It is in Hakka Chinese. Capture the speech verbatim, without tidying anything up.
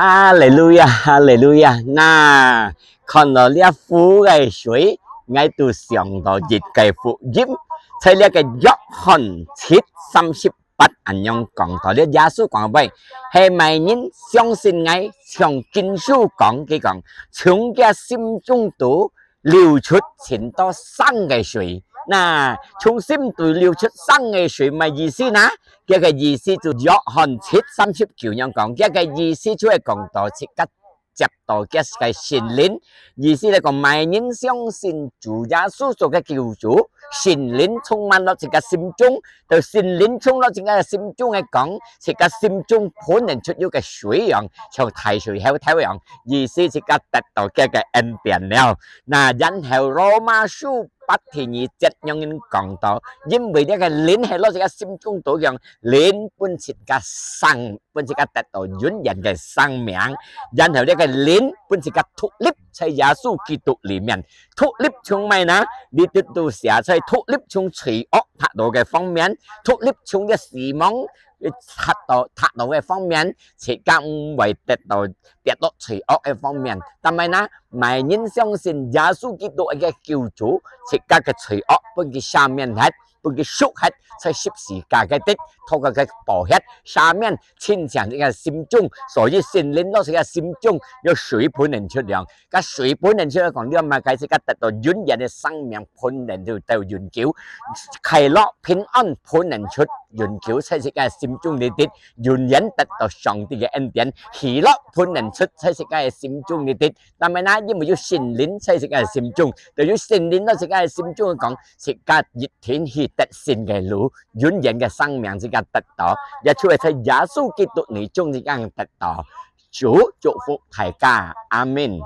哈利路亞，哈利路亞！那看到這湖个水，𠊎就想到一個福音，在這個約翰七三十八恁樣講到，這耶穌講話，係麼人相信𠊎，像經書講，佢講，從佢心中肚流出盡多生个水。那從心肚流出生个水，麼意思呢？這個意思就約翰七三十九樣講，這個意思就係講到自家接到佢个聖靈，意思來講，麼人相信主耶穌做个救主，聖靈充滿了自家心中，到聖靈充了自家心中个講，自家心中噴出有个水樣，像大水溝頭樣，意思自家得到佢个恩典了。那然後羅馬書八第二節樣人講到，因為這個靈係落自家心中肚樣，靈分自家生，分自家得到永遠个生命。然後這個靈分自家獨立在耶穌基督裡面，獨立從麼呢？你得到寫在獨立從罪惡達到个方面，獨立從這死亡達到達到个方面，自家毋會得到跌落罪惡个方面。但係呢，麼人相信耶穌基督个救主，自家个罪惡分佢赦免忒，分佢贖忒，在十字架个底，透過佢寶血赦免，清淨自家心中。所以聖靈落自家心中，有水噴出樣，該水噴出來講，你麼个自家得到永遠个生命，噴出到永久，快樂平安噴出永久，在自家心中裡底，永遠得到上帝个恩典，喜樂噴出在自家心中裡底。 但係呢，因為有聖靈在自家个心中，就有聖靈在自家个心中講，自家一定去得勝个路，永遠个生命自家得到，也就係在耶穌基督裡中自家得到。主祝福大家，阿門。